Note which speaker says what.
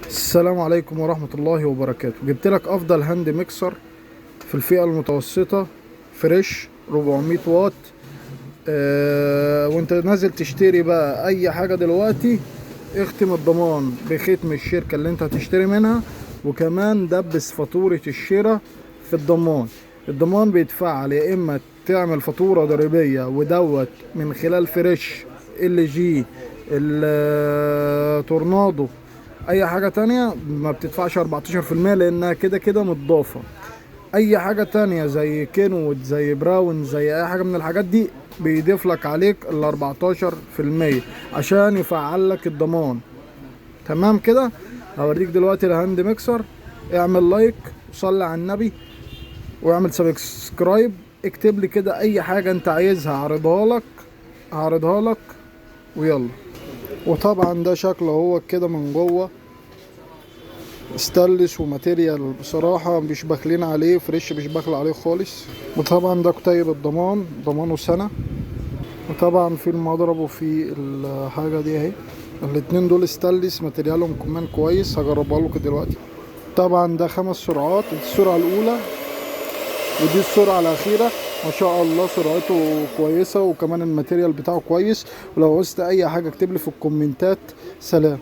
Speaker 1: السلام عليكم ورحمة الله وبركاته. جبت لك افضل hand mixer في الفئة المتوسطة، فريش 400 واط. وانت نازل تشتري بقى اي حاجة دلوقتي، اختم الضمان بختم الشركة اللي انت هتشتري منها، وكمان دبس فاتورة الشراء في الضمان. الضمان بيتفعل يا اما تعمل فاتورة ضريبية ودوت من خلال فريش، ال جي، التورنادو، اي حاجة تانية ما بتدفعش 14% لانها كده كده متضافة. اي حاجة تانية زي كينوود، زي براون، زي اي حاجة من الحاجات دي بيضيف لك عليك 14% عشان يفعل لك الضمان. تمام كده؟ هوريك دلوقتي ال hand mixer. اعمل like وصلي على النبي واعمل subscribe. اكتب لي كده اي حاجة انت عايزها هعرضها لك ويلا. وطبعا ده شكله هو كده من جوه، ستانلس و material بصراحة مش باخلين عليه، فريش مش باخل عليه خالص. وطبعا ده كتيب الضمان، ضمانه سنة. وطبعا في المضرب وفي الحاجة دي اهي، الاتنين دول ستانلس، material هم كمان كويس. هجربها لكم دلوقتي. طبعا ده 5 سرعات، السرعة الأولى ودي السرعة الأخيرة. ما شاء الله سرعته كويسة، وكمان ال material بتاعه كويس. ولو عوزت أي حاجة اكتب لي في الكومنتات. سلام.